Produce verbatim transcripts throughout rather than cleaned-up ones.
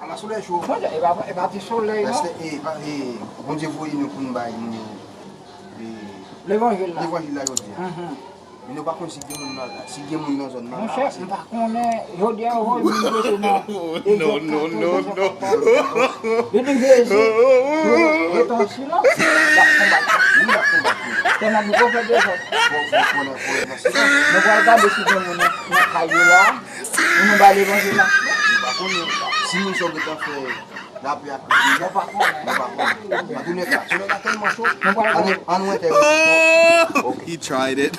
Ala solèy cho. Monchè, e pa, e pa ti solèy, non. Paske, e, pa, e, Bondye voye nou pou n bay moun yo, e, levanjil la. Levanjil la jodi a. Mhm. Men nou pa konn si gen moun nan, si gen moun nan zòn nan la. Monchè, m pa konnen, jodi a, yo voye moun yo nan Egzòd katòz, Egzòd katòz. Depi Jezi, yo, yo rete an silans. Y ap konbat. Wi, y ap konbat, wi. Tèlman nou poko fè dezòd. Fò, fò, fò, fò, fò, fò. Nou pral gade si gen moun nan, nan kay yo la. Pou nou ba levanjil la. Nou pa konnen. Si moun sa yo gentan fè lapè ak nou, nou pa konnen. Nou pa konnen. Antouleka, solèy la tèlman cho. Ann nou, ann nou entèvye. Ok. He tried it.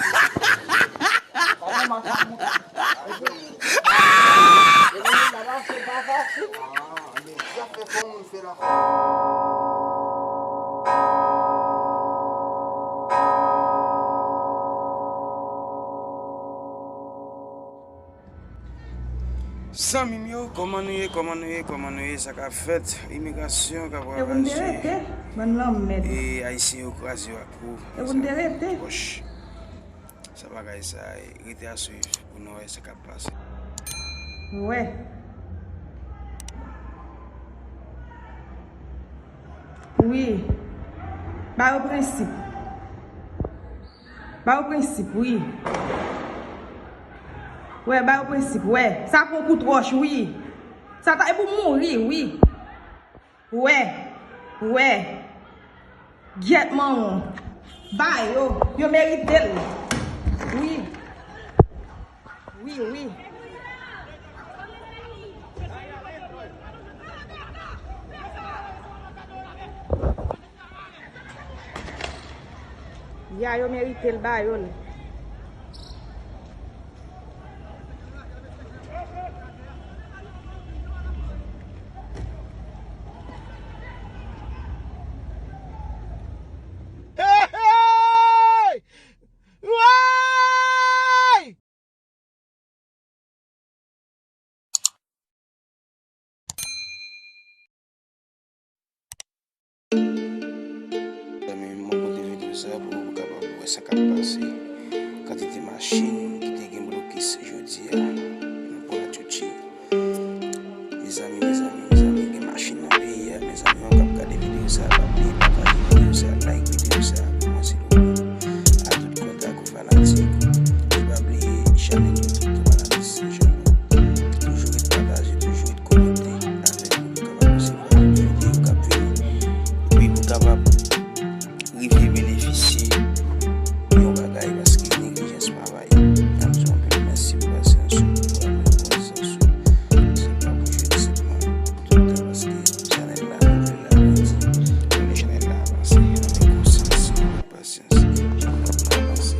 Levanjil la se pa fasil. Sa fè fò moun fè lapè. Zanmi m yo, kòman nou ye, kòman nou ye, kòman nou ye, sa k ap fèt? Imigrasyon k ap ravaje. E Ayisyen yo kraze yo ak wou. Sa pwòch. Sa bagay sa, e, rete a swiv pou nou wè sa k ap pase. Wi. Ba yo prensip. Ba yo prensip, wi. Wè, ba yo prensip, wè. Sa pran kout wòch, wi. Sa ta e pou mouri, wi. Wè, wè. Gyèt manman. Ba yo, yo merite l. Wi. Wi, wi. Ya, yo merite l, ba yo l. Hey, hey! Way! Zanmi, mwen pote videyo sa pou nou kapab wè sa k ap pase. Kantite machin ki te gen blokis jodi a nan pon Latchotchye. Mezanmi, mezanmi, mezanmi, gen machin nan peyi a, mezanmi, ou k ap gade videyo sa, pa bliye pataje videyo sa, like videyo sa pou mwen, silvouplè. A tout kontak ou fanatik, e pa bliye chanèl YouTube Tou Maladis Jean Loup. Toujou ret pataje, toujou ret konekte avèk nou pou kapab resevwa tout videyo k ap vini. Epi pou kapab rive benefisye yon bagay, paske neglijans pa bay. N ap di w anpil mèsi pou pasyans ou, pou amou, pou konfyans ou. Se pa pou jodi sèlman, pou tout tan, paske chanèl la, nou vle l agrandi. Nou vle chanèl la avanse, ann gen konsyans, pasyans, chanèl la avanse.